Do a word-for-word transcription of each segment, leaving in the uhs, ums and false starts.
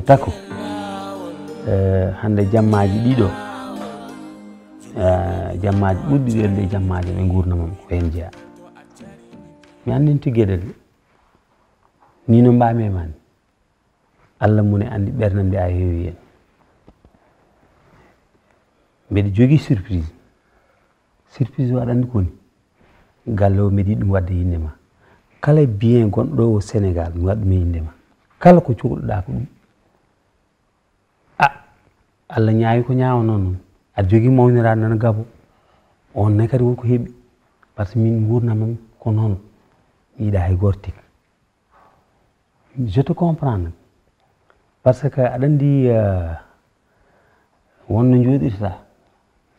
Takko, eh, hannde jammaaji ɗiɗo, eh, jammaaji ɓurɗi welde jammaaji ɓe nguurndamam ko heen jeyaa. Mi anndinti geɗel, ni no mbaami e maan. Allah mum ne anndi ɓernam nde a heewi heen. Mbeɗa jogii surprise. Surprise o aɗa anndi ko woni? Galle o mbeɗa yiɗi ɗum waɗde innde ma. Kala bien gonɗo ɗo o Sénégal mi waɗa ɗum e innde ma. Kala ko cohluɗaa ko ɗum. A, Allah ñaawi ko ñaawanoo noon. Aɗa jogii mawniraaɗo nana Gabo. On ne kadi won ko heɓi. Par ce que min nguurndamam ko noon. Mi yiɗaa hay gooto tikka. Je te comprends nag. Par ce que aɗa anndi, eh, won no njooɗirta.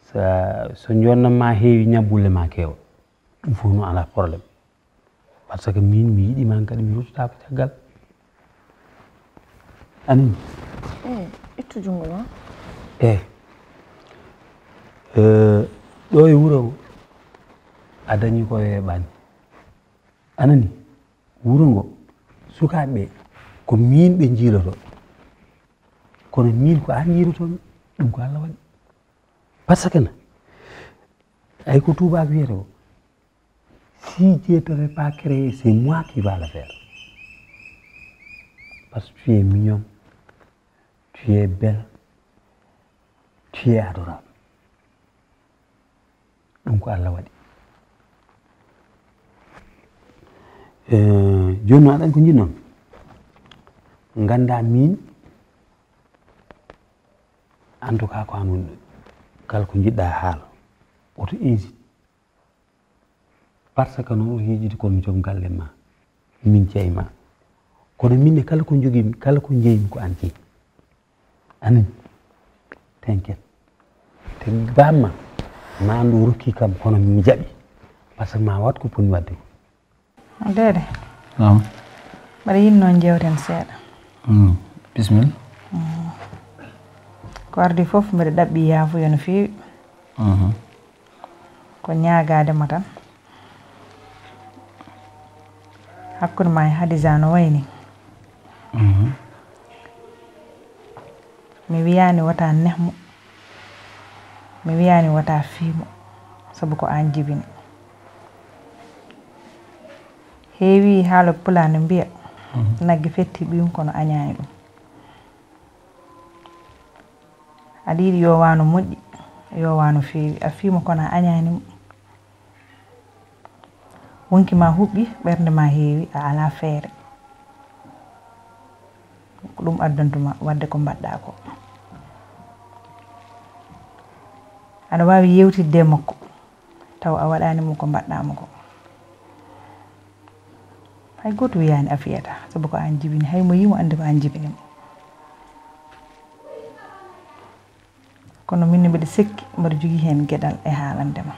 Sa, so njonnam ma heewi, ñabbulle ma keewa. Ɗum fof no alaa problème. Par ce que min mi yiɗi ma kadi mi ruttotaako caggal. Anin? Eh, ittu junngo ma. Eh. Eh, ɗo e wuro ngo, a dañi ko weeɓaani. A nani? Wuro ngo, sukaaɓe ɓe, ko min ɓe njiiloto. Kono min ko an njiiloto mi, ɗum ko Allah waɗi. Par ce que na, ay ko tuubaako wiyata ko, si Dieu t'avait pas créé, c'est moi qui va le faire. Parce que tu es mignon, tu es belle, tu es adorable. Ɗum ko Allah waɗi. Eh, jooni noon aɗa anndi ko njiɗ-mi? Nganndaa min, en tout cas ko an woni ɗo. Kala ko njiɗɗaa haal, woto hésite. Par ce que noon o yiɗi ko mi joom galle ma, min jeyi ma. Kono min ne kala ko njogii mi, kala ko njeyi mi ko an jeyi. Anin, t'inquiète. Te bamma, ma ndu rokki kam kono mi jaɓi. Par ce que ma wat ko poni wadde ko. Deede. Naam. Mbaɗa yiɗnoo njeewten seeɗa. Mm. Bismillah. Mm. Ko ardi fof mbeɗa ɗaɓɓi yaafuya no feewi. Mhm. Ko ñaagaade ma tan. Hakkunde ma e Hadija no wayni? Mhm. Mi wiyaani wota nehmo. Mi wiyaani wota fiimo. Sabu ko aan jibini. Heewi haala pulaar no mbiya, mhm, nagge fetti ɓiyum kono añaani ɗum. Aɗa yiɗi yo waano moƴƴi, yo waano feewi. A fiimo kono a añaani mo. Wonki ma huɓɓi, ɓernde ma heewi, a alaa feere. Ko ɗum addantuma waɗde ko mbaɗɗa ko. Aɗa waawi yewtidde e makko, taw a waɗaani mo ko mbaɗɗa mo ko. Hay gooto wiyaani a fiyata, sabu ko aan jibini, hay mo yii mo anndi ko aan jibini mo. Kono min ne mbiɗa sikki mbaɗa jogii heen geɗal e haalande ma.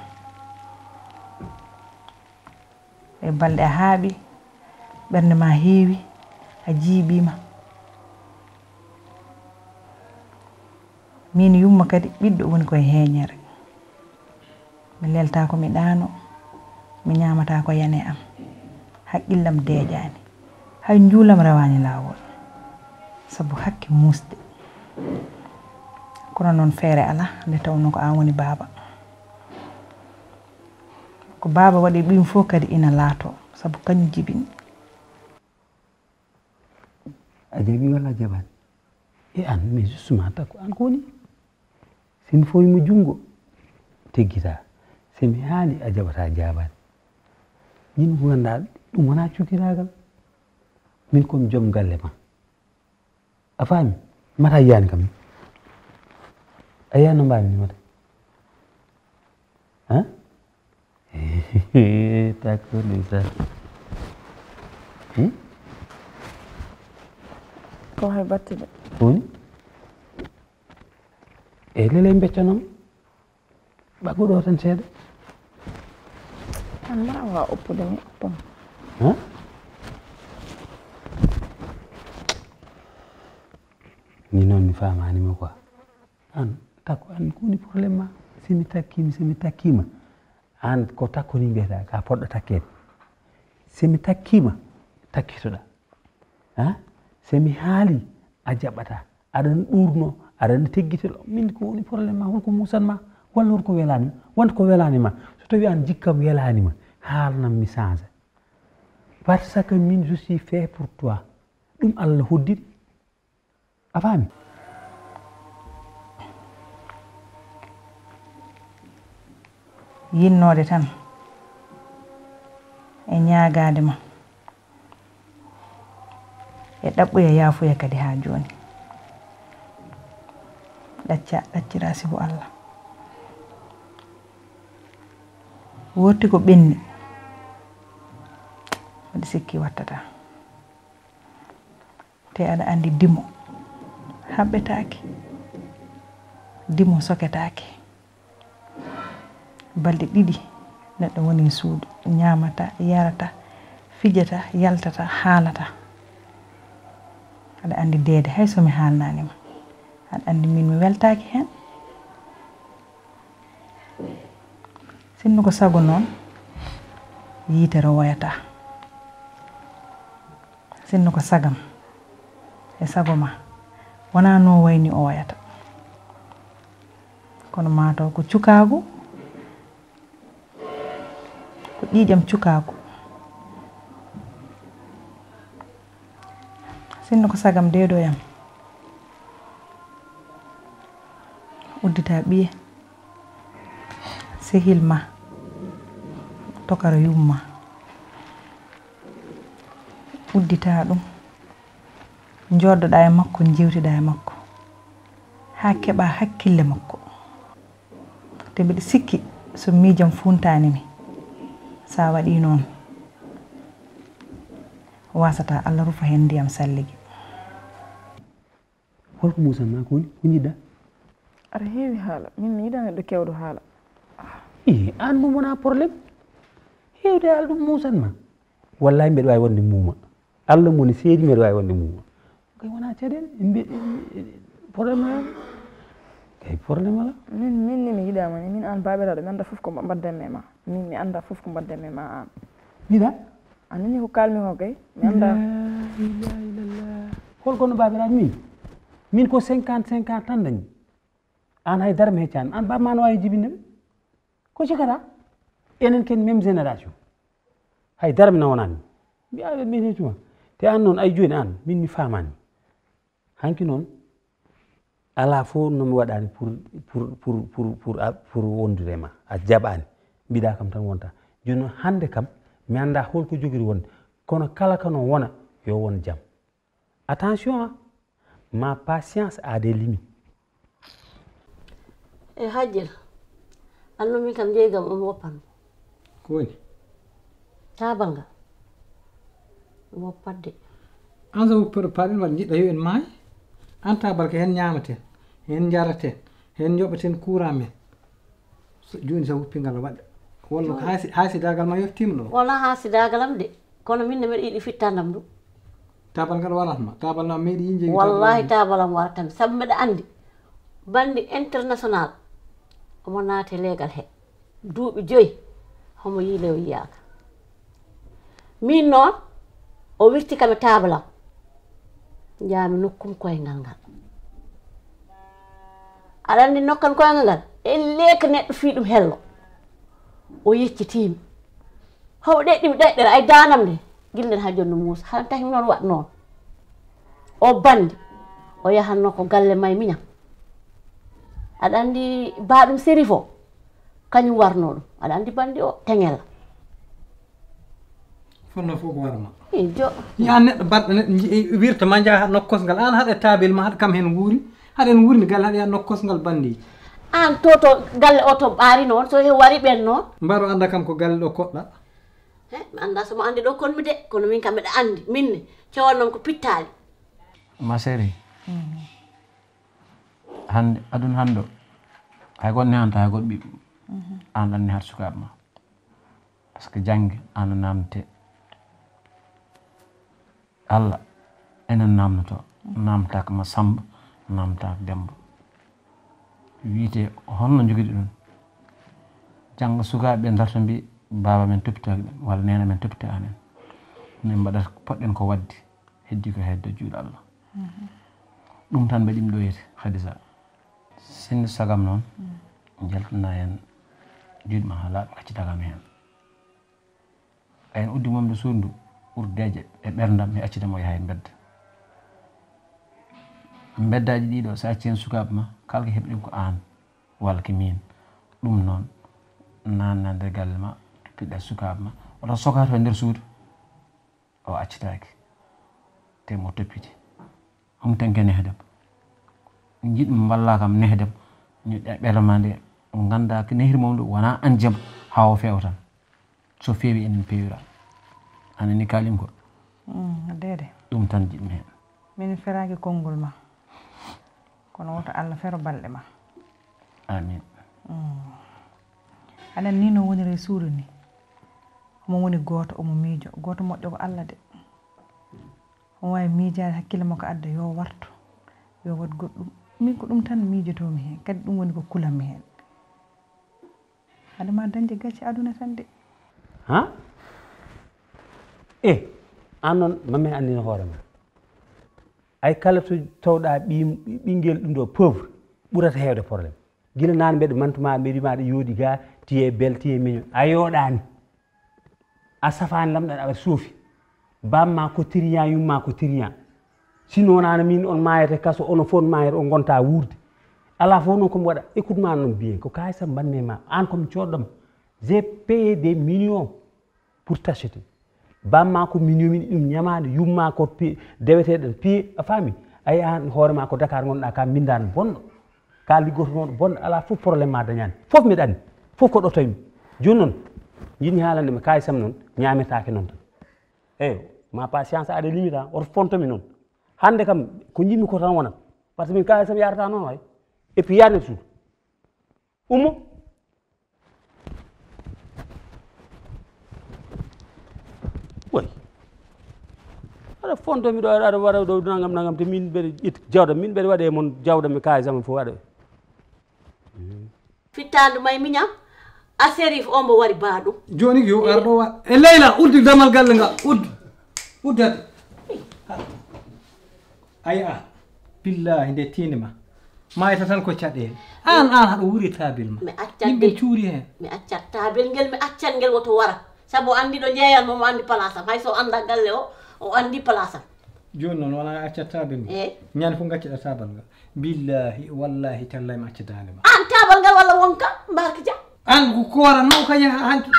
E balɗe a haaɓi, ɓernde ma heewi, a jiiɓiima. Min yumma kadi ɓiɗɗo woni koye heeñere. Mi leltaa ko mi ɗaano, mi ñaamataa ko yane am. Haqqillam deeƴaani. Hay njuulam rewaani laawol. Sabu hakke muusde. Kono noon feere alaa, nde tawnoo ko aan woni baaba. Ko baaba waɗi ɗum fof kadi ina laatoo, sabu kañum jibini. A jaɓi walla a jaɓaani? E aan, mais justement, takko aan ko woni? Si mi fooyi mo junngo, teggitaa. Si mi haali, a jaɓataa, jaabaani. Min ko nganndaa, ɗum wonaa cukiraagal. Min ko mi joom galle ma. A faami? Mata yiyaani kam. A yiyaani no mbaami ni mata? Ha? Takko ndeysaan. Hmm? Ko hay batte de. Ko woni? E lele beccanam. Ɓagu ɗo tan seeɗa. An mbaɗa waawa oppude mi, oppam. Ha? Ni noon mi faamaani mo quoi. An, takko an ko woni problème ma? Si mi takkiima, si mi takkiima. An ko takko ni mbiyata, ka poɗɗo takkeede. Si mi takkiima, takkitoɗa. Ha? Si mi haali, a jaɓata, aɗa ɗuurno, aɗa teggitino. Min ko woni problème ma? Holko muusan ma? Walla holko welaani ma? Wonta ko welaani ma. So tawi aan jikkam welaani ma, haalanam mi change. Parce que min, je suis fait pour toi. Ɗum Allah hoddiri. A faami? Yinnoode tan e ñaagaade ma e ɗaɓɓuya yaafuya kadi haa jooni. Ɗacca ɗaccira sibu Allah. Woorti ko ɓenni, mbeɗa sikki wattataa. Te aɗa anndi dimo haɓɓetaake, dimo soketaake. Balɗe ɗiɗi neɗɗo woni e suudu, ñaamata, yarata, fijata, yaltata, haalata. Aɗa anndi deede, hay so mi haalnaani ma, aɗa anndi min mi weltaaki heen. Sinno ko sago noon, yitere woyataa. Sinno ko sagam e sago ma, wonaa no wayni o wayata. Kono maataw ko cukaagu, ko ƴiiƴam cukaagu. Sinno ko sagam deedoyam, uddita ɓiye, sehil ma, tokara yumma. Uddita ɗum, njooɗoɗa e makko, njewtiɗa e makko, haa keɓa hakkille makko. Te mbiɗa sikki so miijam fuuntaani mi, so a waɗii noon, waasata Allah rufa heen ndiyam salligi. Holko muusan ma? Ko woni? Ko njiɗɗa? Aɗa heewi haala. Min mi yiɗaa neɗɗo keewɗo haala. Ih, aan ɗum wonaa problème. Heewde haala ɗum muusan ma. Wallaay mbeɗa waawi wonde muuma. Allah mo woni seedi mbeɗa waawi wonde muuma. Kay wonaa caɗeele. Mbe- Problème alaa. Kay problème alaa. Min min ni mi yiɗaama ni, min aan baabiraaɗo mi anndaa fof ko mbaɗdanmi e ma. Min mi anndaa fof ko mbaɗdanmi e ma aan. Njiɗaa? Anani ko kaalmi ko kay mi anndaa. La ilaha illallah. Hol kono baabiraaɗo min? Min ko cinquante cinq ans tan dañmi. Aan hay dara mi heccaani. Aan baaba ma no waawi jibinde mi. Ko cikkataa? Enen ken même génération. Hay dara mi nawanaani. Mbiyaa min heccuma. Te aan noon ay jooni aan min mi faamaani. Hanki noon alaa fof no mi waɗaani pour pour pour pour pour a- pour wondude e ma. A jaɓaani. Mbiɗa kam tan wonta. Jooni noon hannde kam mi anndaa hol ko jogiri wonde. Kono kala kano wona yo won jam. Attention a. Ma patience a des limites. E hajjel. Anno min kam jeygam on woppan. Ko woni? Taabal ngal. Woppat de. An so woppude paɗen waɗ jiɗɗa yo en maay. An taabal ko heen ñaamaten, heen njaraten, heen njoɓaten kuuraa men. So- Jooni so woppi ngal waɗ. Walla ko haasi- haasidaagal ma yottiima ɗo. Wonaa haasidaagal am de. Kono min ne mbeɗa yiɗi fittandam ɗum. Taabal ngal waratma. Taabal na meeɗi yiide. Wallahi taabal am waratami sabu mbeɗa anndi banndi international omo naati e leegal he duuɓi joyi homo yiile o yiyaaka. Miin noon o wirti kam e taabal am njaami nokkum koyngal ngal. Aɗa anndi nokkan koyngal ngal e leeka neɗɗo fii ɗum hello. O yeccitiimi. Homo ɗeɗɗimi ɗeɗɗere ay daanam nde gilɗen haa jooni no muusa hara tahi mi noon waɗ noon. O banndi o yahanno ko galle may miñam. Aɗa anndi baaɗum sérif o kañum warno ɗum aɗa anndi banndi o teŋela. Fonno fof ko warma. Ijo. Ñaan neɗɗo baɗɗo neɗɗo wirta ma njaha haɗa nokkosngal an haɗa taabil ma haɗa kam heen wuuri. Haɗen wuurni galle haɗa yaha nokkosngal banndeeji. Aan to to galle o to ɓaari noon so he wari ɓen noon. Mbaro annda kam ko galle ɗo koɗɗa. He mi annda so mo anndi ɗo konmi de kono min kam mbeɗa anndi min ne cowannoo mi ko pittaali. Ma chérie, hannde aduna hannde o hay goɗɗo nehantaa hay goɗɗo ɓiɓɓe mum. Aan ɗanni haɗa sukaaɓe ma. Parce que jannge aan a naamnetee. Allah enen naamnotoo, naamtaaka ma Sammba, naamtaaka Demmba. Wiyetee honno njogiɗa ɗum? Jannga sukaaɓe ɓee ndarta mbiya baaba men toppitaaki men walla neene men toppitaaki men. Min mbaɗata ko poɗɗen ko waɗde, heddii ko hedde juuɗe Allah. Ɗum tan mbaɗi mi ɗo yete, Khadija. Sinno sagam noon, njaltuna heen juuɗe ma haa laaɓi, ngaccidaa kam heen. Ɓay en uddi momde suudu ndu, urdeeje e ɓerndam, mi accida mo yaha e mbedda. Mbeddaaji ɗiɗo, so acci heen sukaaɓe ma, kala ko heɓɗen ko aan, walla ko miin. Ɗum noon, naatna nder galle ma, toppitoɗaa sukaaɓe ma, wota sokaa to e nder suudu. O accitaaki. Te mo toppiti. Hum tan ke nehdem. Jiɗmi mballa kam nehdem. Ñoƴƴa ɓerma nde. Ngannda ko nehri mum ɗum wona an jam haa o feewa tan. So feewi enen peewira. Anani kalim ko. Mm, dede. Ɗum tan jiɗmi heen. Min feraaki konngol ma. Kono woto Allah fero balɗe ma. Amin. Mm. Aɗa anndi no woniri e suudu ni. Omo woni gooto, omo miijo. Gooto moƴƴo ko Allah de. Omo waawi miijaade hakkille makko adda yo wartu, yo waɗ goɗɗum. Min ko ɗum tan miijotoomi heen. Kadi ɗum woni ko kulammi heen. Hade ma dañde gacce aduna tan de. Ha? E, an noon, mami anndina hoore ma. Ay kala to tawɗa ɓi-, ɓinngel ɗum ɗo pauvre, ɓurata heewde problème. Gila naan mbeɗa mantuma, mbeɗa ma ɗo yooɗi ga, tiye bel, tiye mignon. A yooɗaani. A safaani lam ɗan aɗa soofi. Bamma ko tiriyan, yumma ko tiriyan. Si nonaano min on maayata kaso, ono fof maayata, on ngonta wuurde. Alaa fof noon ko mi waɗa. Écoute ma noon bien, ko kaalisam mbanmi ma. An ko mi coodɗoma. J'ai payé des millions pour t'acheter. Bamma ko min yomini ɗum ñamaande, yumma ko pi-, deweteeɗen piye, a faami? Ayi an hoore ma ko Dakar ngonɗa ka mbindaano bonɗo. Ka liggotooɗo bonɗo, alaa fof problème ma dañaani. Fof mbeɗa anndi. Fof ko ɗo tawmi. Jooni noon, njiɗmi haalande ma kaalisam noon, ñaametaake noon tan. Eyo, ma patience a des limites, oto fonto mi noon. Hannde kam, ko njiɗmi ko tan wonat. Par ce que min kaalisam yarata noon hay. Et puis yaade suudu. Ummo. Way. Aɗa fonto mi ɗo, aɗa, aɗa waɗa ɗo nangam, nangam, te min mbeɗa ƴetta jawda, min mbeɗa waɗe mon jawda mi kaalisam fof waɗa. Fittaandu may miñam, a Serif o mbo wari baaɗum. Jooni yo ar ɗo wa-, e Leyla, uddu damal galle ngal, uddu. Uddate. Ay a, billahi nde tiinde ma. Mayta tan ko caɗeele. Aan, aan haɗa wuuri taabil ma. Mi accat Yimɓe de. Cuuri heen. Mi accat taabil ngel, mi accat ngel woto wara. Sabu o anndi ɗo njeeyan mo, mo anndi palaasam. Hay so o anndaa galle o, o anndi palaasam. Jooni noon wona a accat taabil ma. Eey. Ñande fof ngacciɗa taabal ngal. Billahi, wallahi, tallahi mi acca daande ma. Aan taabal ngal walla wonka, mbarka jam. Aan ko kooran ma o ka yaha hanki.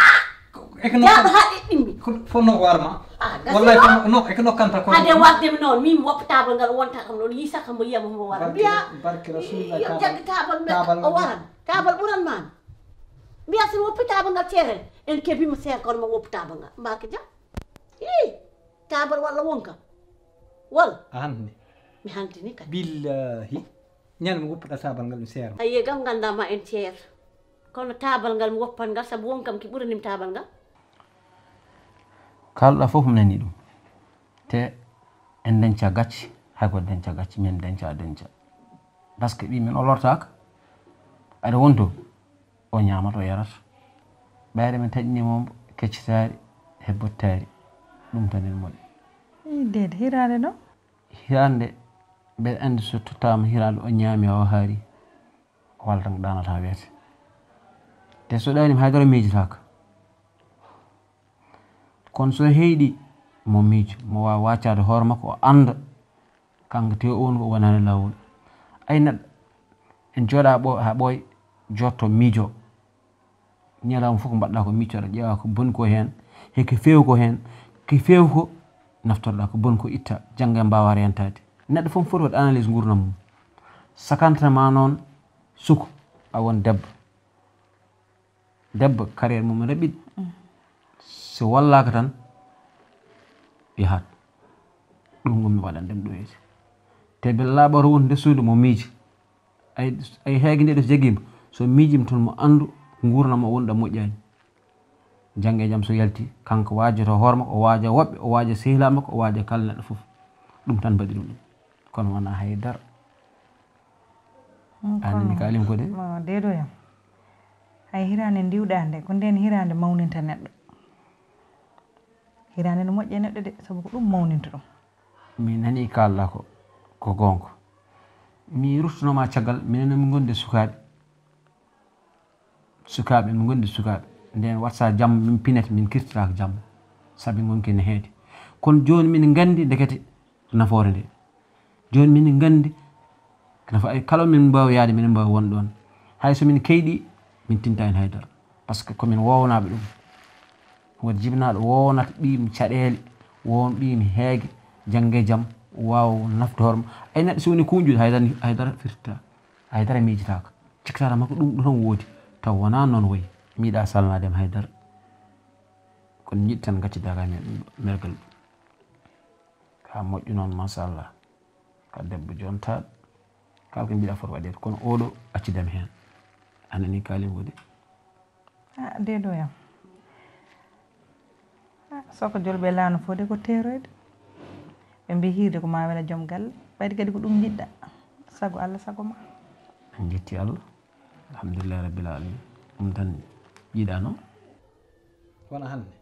Eko no Jaaɗo haa ɗiɗɗimmi. Ko fof no war ma. Ah, gasi Wallahi noon. Fof no, eko nokkanta ko. Hade warde mi noon, min woppa taabal ngal wonta kam noon, yisa kam mo yiya mo mo wara. Barke, Mbiya, barke Rasulullah, yo taabal, jaggi taabal mbe-, taabal o ngal. Waran. Taabal ɓuran ma. Mbiya so mi woppi taabal ngal ceerel, en kebi mo seer kono mo woppa taabal ngal. Mbarka jam. Ii, taabal walla wonka. Walla? A hantini. Mi hantini kadi. Billahi. Ñande mo woppuɗa taabal ngal mi seer ma. Ayi, gam ngannda ma en ceer. Kono taabal ngal mi woppan ngal, sabu won kam ki ɓuranim taabal ngal. Kalɗa fof mi nani ɗum. Te en denca gacce, hay ko denca gacce, min denca a denca. Parce que ɓii men o lortaaka. Aɗa woni to, o ñaamata, o yarata. Ɓayde min taƴni mo keccitaari, hebbottaari. Ɗum tan en moɗi. Ii, deede, hiraande no? Hiraande, mbeɗa anndi so tottaama hiraande o ñaami, o haari. Walla tan ko ɗaanata weete. Te so ɗaanima haydara miijotaako. Kono so heyɗi mo miijo, mo waawa waccaade hoore makko, o annda kanko te o woni ko o wonaani laawol. Ay neɗɗo, en jooɗa ɓo-, haa ɓooy, jotto miijo. Ñalawma fof ko mbaɗɗa ko miccoɗa, ƴeewa ko boni ko heen, he ko feewi ko heen, ko feewi ko naftorɗa, ko boni ko itta, jannga mbaawa rentaade. Neɗɗo fof foti waɗde analyse nguurndam mum. Sakantama noon suko, a won debbo. Debbo, carrière mum ene raɓɓiɗi. Mm. So wallaaka tan, yahat. Ɗum ngonmi waɗan ɗum ɗo yeeso. Te bel laaɓa to wonde suudu mo miiji. Ay, ay heege nde ɗo so jaggiima, so miijiima toon mo anndu nguurndam o wonɗo moƴƴaani. Janngo e jam so yalti, kanko waajoto hoore makko, o waaja woɓɓe, o waaja sehilaaɓe makko, o waaja kala neɗɗo fof. Ɗum tan mbaɗi ɗum ɗum. Kono wonaa hay dara. Mm, a nani kono ko alim ko de? Mo deedo yam. Hay hiraande ndiwɗaa nde, ko ndeen hiraande mawninta neɗɗo. Hiraande no moƴƴi e neɗɗo de, sabu ko ɗum mawninta ɗum. Mi nani kaalɗa ko, ko goonga. Mi ruttanoma caggal, minen no min gondi e sukaaɓe. Sukaaɓe, min gondi e sukaaɓe. Nden watsa jam, min pinete, min kirtitaka jam. Sabi min gonki ne heedi. Kono jooni min gandi ndekete nafoore nde. Jooni min gandi nafa ay kala min mbawi yaade, min mbawi won ɗon. Hay so min kayɗi, min tinta en haydara. Parce que ko min wownaɓe ɗum. Won jibnaɗo wonata ɓiyum caɗele, won ɓiyum heege, jangge jam, wawa naftoor ma. Ay neɗɗo so woni kunjuɗo haydara, haydara firtita, haydara miijitaka. Cikkata makko ɗum ɗo tan wodi, taw wona noon wayi. Mi yiɗa salnade em haydara. Kono jiɗi tan gaccida ka men ɗum ɗo, mergal ɗum. Ka moƴƴu noon, machallah. Ka debbo jontaɗo. Kala ko mbiɗa foti waɗede, kono oɗo accida mi hen. A nani kalim wodi? Ah, deedo yam. Ah, soko jolɓe laano fof de ko teroyde. Ɓe mbi hirde ko ma wela joom galle. Ɓayde kadi ko ɗum jiɗɗa. Sago Allah, sago ma. En jetti Allah. Alhamdulillahi rabbil alamin. Ɗum tan jiɗano. Wona hannde.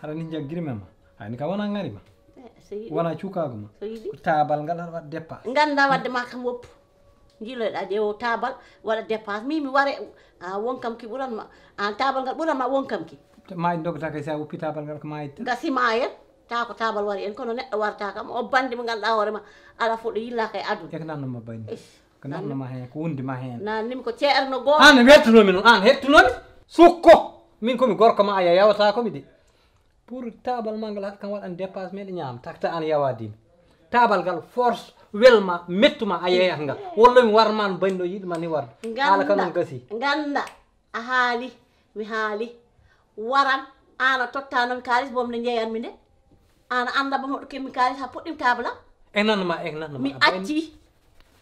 Hara ni jaggirme ma. Hani ka wona ngari ma. Eh, so yiɗi. Wona cukago ma. So yiɗi. Ko tabal ngal aɗa waɗa dépasse. Ganda wadde ma kam woppu. Jiloyɗa ƴeewo tabal, waɗa dépense. Min mi ware, a won kam ki ɓuran ma. An tabal ngal ɓuran ma won kam ki. Te maayi dogata kay sa woppi tabal ngal ko maayi tan. Gasi maayen, ta ko tabal wari en, kono neɗɗo warta kam. O bandi mo ganduɗa hoore ma, ala fof ɗo yillaka e aduna. E ko nanno ma bayni. Ish. Ko nanno ma hen, ko wundi ma hen. Nannim ko ceerno goto. An wettunomi noon, an hettunomi. Sukko, min komi gorko ma, aya yawata komi de. Pour tabal ma ngal haɗa kam waɗan dépasse meɗe ñaama, takta an yawadima. Tabal ngal force, welma, mettuma, a yeeyata ngal. Walla mi warma no bani ɗo yiɗma ni warde. Haala ka noon gasi. Ganda, a haali, mi haali. Waran, an a totta noon kaalis, bom nde jeeyanmi nde. An a anda bom hoɗo kemmi kaalis, ha puɗɗim tabala. E nan ma, e nan ma. Mi acci.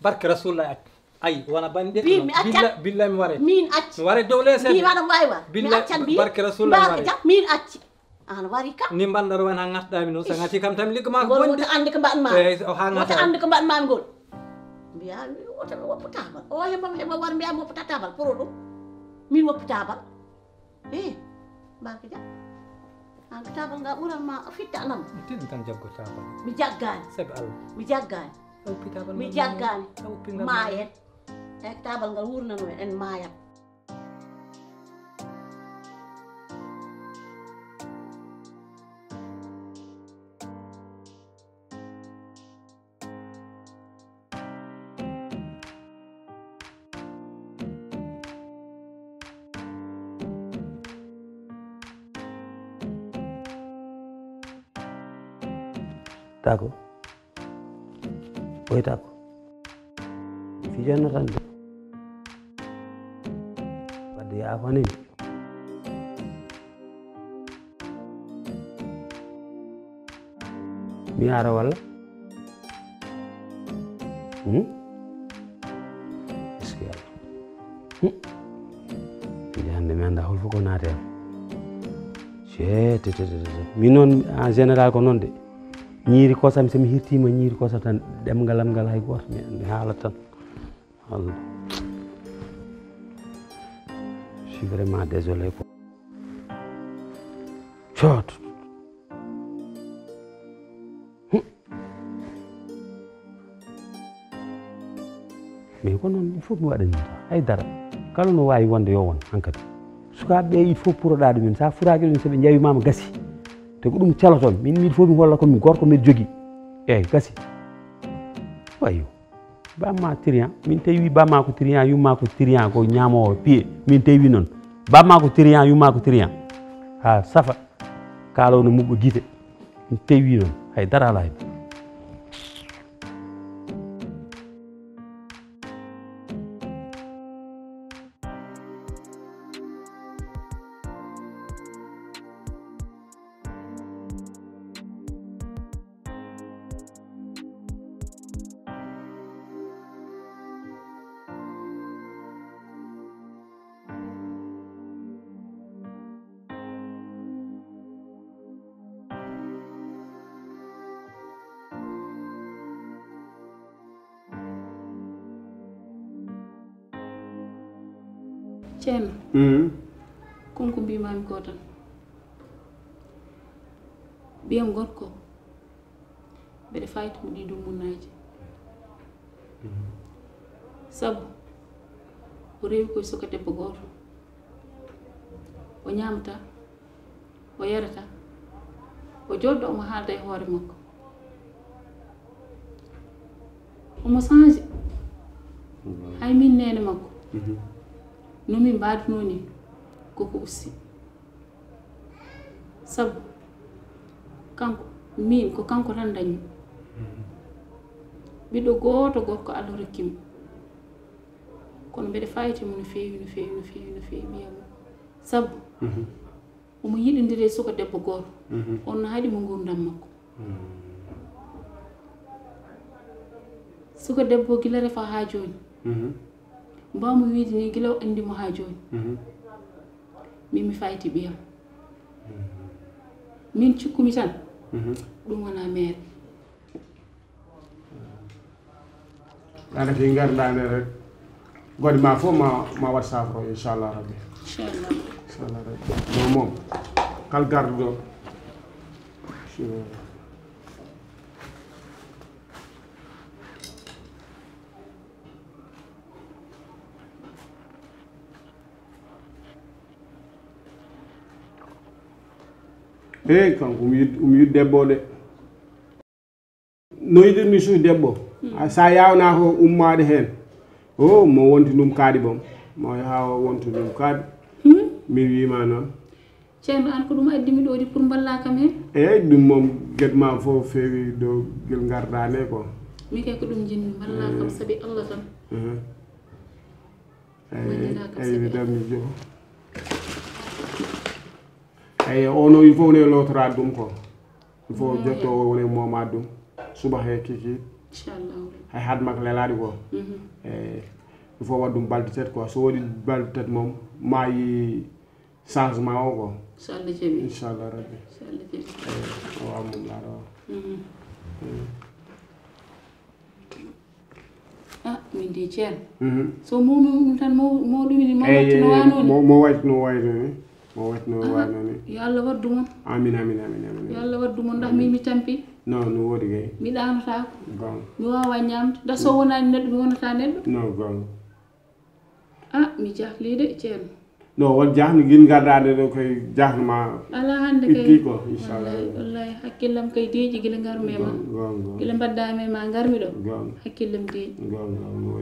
Barke Rasulullah acci. Ay, wona bani ɗe. Bi, mi acca. Billa, billa mi ware. Min acci. Mi ware dow leese. Mi waɗa wawi wa. Billa, mi accan bi. Barke Rasulullah mi ware. Barke jam, min acci. An wari ka. Ni mbanɗa ro wan ha ngatɗami noon, so ngati kam tan liggo ma ko bonde. Woto ande ko mbaɗ ma. Eh, o ha ngata. Woto ande ko mbaɗ ma ngol. Mbiya, woto mi woppu tabal. O heɓa, heɓa war mbiya mi woppu tabal, pour ɗum. Min woppu tabal. Eh, barke jam. An ko tabal nga ɓuran ma fitta anam. Tin tan jaggo tabal. Mi jaggani. Sabi Allah. Mi jaggani. A woppi tabal. Mi jaggani. A woppi ngal. Mayen. E tabal ngal wurnano en, en mayat. Tako. Ɓoyta ko fijanno tan de. Wadde yaafani mi. Mi ara walla? Hmm? Est-ce que yalla? Hmm. Nde hannde mi annda holfo ko naate am. Ceetetetetete. Min noon en général ko noon de. Ñiiri kosam, so mi hirtiima ñiiri kosam tan, ɗemngal am ngal hay gooto mi, mi haalat tan. Allah. Je suis vraiment désolé quoi. Coot. Mais ko noon il faut mi waɗa nii tan. Hay dara. Kala no waawi wonde yo won hankadi. Sukaaɓe ɓe il faut puroɗaa ɗumen. So a furaaki ɗum, so ɓe njawi ma, ma gasi. Te ko ɗum caloton. Min, min fof mi holla ko min gorko, mbiɗa jogii. Eeyi, gasi. Wayo. Bamma trian, min tawi bamma ko trian, yumma ko trian, ko ñaamoowo piye. Min tawi noon. Bamma ko trian, yumma ko trian. Ha safa. Kaalo no muɓɓo gite. Min tawi noon. Hay dara alaa hen. Ceerno. Mm. Kon ko mbimami ko tan. Ɓiyam gorko, mbeɗa fayta mo ɗi dummunaaji. Mm. Sabu o rewi koye suka debbo gooto. O ñaamata, o yarata, o jooɗɗo omo haalda e hoore makko. Omo change. Hay min neene makko, no min mbaadunoo ni, koko usti. Sabu kanko, min ko kanko tan dañmi. Ɓiɗɗo gooto gorko Allah rokki mo. Kono mbeɗa fayiti mo no feewi, no feewi, no feewi, no feewi, ɓiyam. Sabu omo yiɗondiri e suka debbo gooto. On no haɗi mo ngurdam makko. Suka debbo gila refa haa jooni. Mbawmi wiide ni gila o anndi mo haa jooni. Min mi fayti ɓiyam. Min cikkumi tan. Ɗum wona meere. Aɗa fi ngardaande rek. Godi ma fof ma ma waɗ safro inchallah rabbi. Inchallah. Rabbi mo moom kal garduɗo. Eyi kanko um yid um yid debbo de. No yiɗirmi suudu debbo. Sa yawna ko ummaade heen. O mo wonti ɗum kaaɗi boom. Mo yaha o wonti ɗum kaaɗi. Mi wiima noon. Ceerno, aan ko ɗum addi mi ɗoodi pour mballaa kam heen? Eeyi, ɗum moom geɗe ma fof feewi ɗo gel ngardaa nde ko. Min kay ko ɗum njiɗmi, mballaa kam sabi Allah tan. Eeyi, eeyi, mi dammi jo. Eeyi, o noon il faut ne lootoraade ɗum ko. Il faut jotto o woni moomaade ɗum. Suba he kiki. Inchallah. Hay haade makko lelaade ko. Eeyi, il faut waɗ ɗum balɗe tati quoi. So waɗi balɗe tati moom, ma yi Changement o ko. So Allah jaɓi. Inchallah rabbi. So Allah jaɓi. Eyi o ammum laaɗo. Ah min de ceerno. So mawni ɗum tan mo mo ɗumini mo wattino wano ni. Mo wattino wayno ni. Mo wattino wayno ni. Yo Allah waddu mon. Amin amin amin amin. Yo Allah waddu mon ndax min mi tampi. Non no wodi kay. Mi ɗanotako. Gon. Mi wawa ñamde. Ndax so wonani neɗɗo mi wonata neɗɗo. Non gon. Ah mi jahli de ceerno. No won jahno gin gaddaade ɗo koye jahno ma. Ala hande kay. Itti ko inchallah. Wallahi hakkillam kay deeƴi gila ngarmi e ma. Gila mbaddami e ma ngarmi ɗo. Hakkillam deeƴi.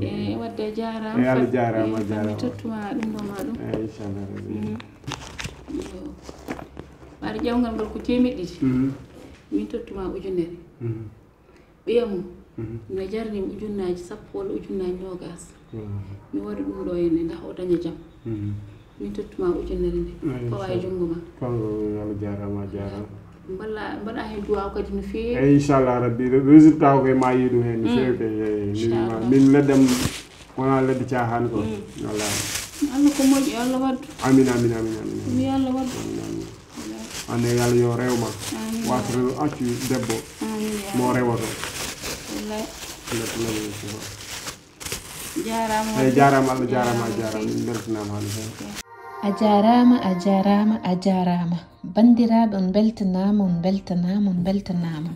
E wadde jarama. E Allah jarama jarama. Tottuma ɗum ɗo ma ɗum. E inchallah rabbi. Mbaɗa ƴewngal ngal ko temeɗɗe ɗiɗi. Min tottuma ujunere. Ɓiya mum no jarnimo ujunnaaji sappo walla ujunnaaji noogaas. Mi waɗa ɗum ɗo henne ndax o daña jam. Min tottuma ujunere nde fawa e junngo ma. Kanko yo Allah jarama a jarama. Mballa mbaɗa heen duwaaw kadi no feewi. Eyi inchallah rabbi résultat o koye ma yii ɗum heen no feewi kay. Min leddam wona ledde caahan ko. Wallahi. Allah ko moƴƴi yo Allah waddu. Amin amin amin amin. Yo Allah waddu. Amin amin. Anne yo Allah yo rew ma. Wata rew accu debbo mo rewoto. Jarama. Eyi jarama Allah jarama a jarama min beltanama hande fewi. A jarama a jarama a jarama. Bandiraɓe on beltanama on beltanama on beltanama.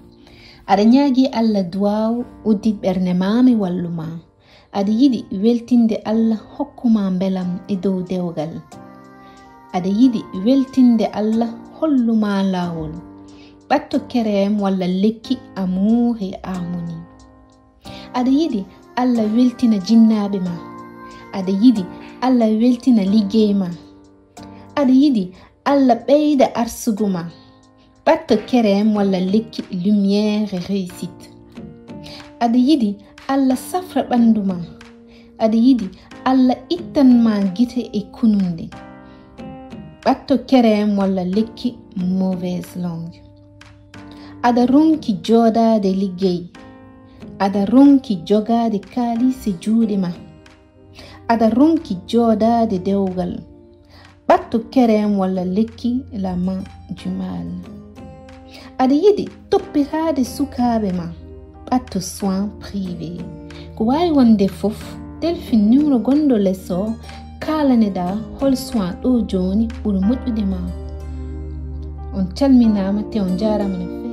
Aɗa ñaagui Allah duwaw uddit ɓerne ma mi walluma. Aɗa yiɗi weltinde Allah hokkuma mbelam e dow dewgal? Aɗa yiɗi weltinde Allah holluma laawol? Ɓatto kerem walla lekki Amour et Harmonie. Aɗa yiɗi Allah weltina jinnaaɓe ma? Aɗa yiɗi Allah weltina liggey ma? Aɗa yiɗi Allah ɓeyda arsugu ma? Ɓatto kerem walla lekki Lumière et Réussite. Aɗa yiɗi Allah safra ɓanndu ma. Aɗa yiɗi Allah ittan ma gite e kununde. Ɓatto kerem walla lekki Mauvaise Langue. Aɗa ronki jooɗaade liggey. Aɗa ronki jogaade kaalis e juuɗe ma. Aɗa ronki jooɗaade dewgal. Ɓatto kerem walla lekki La Main du Mal. Aɗa yiɗi toppitaade sukaaɓe ma? Ɓatto soin privé. Ko waawi wonde fof, telfin numéro gonɗo les o, kaalaneɗaa hol soin ɗo jooni ɓuri moƴƴude ma. On calminaama te on njaaraama no feewi.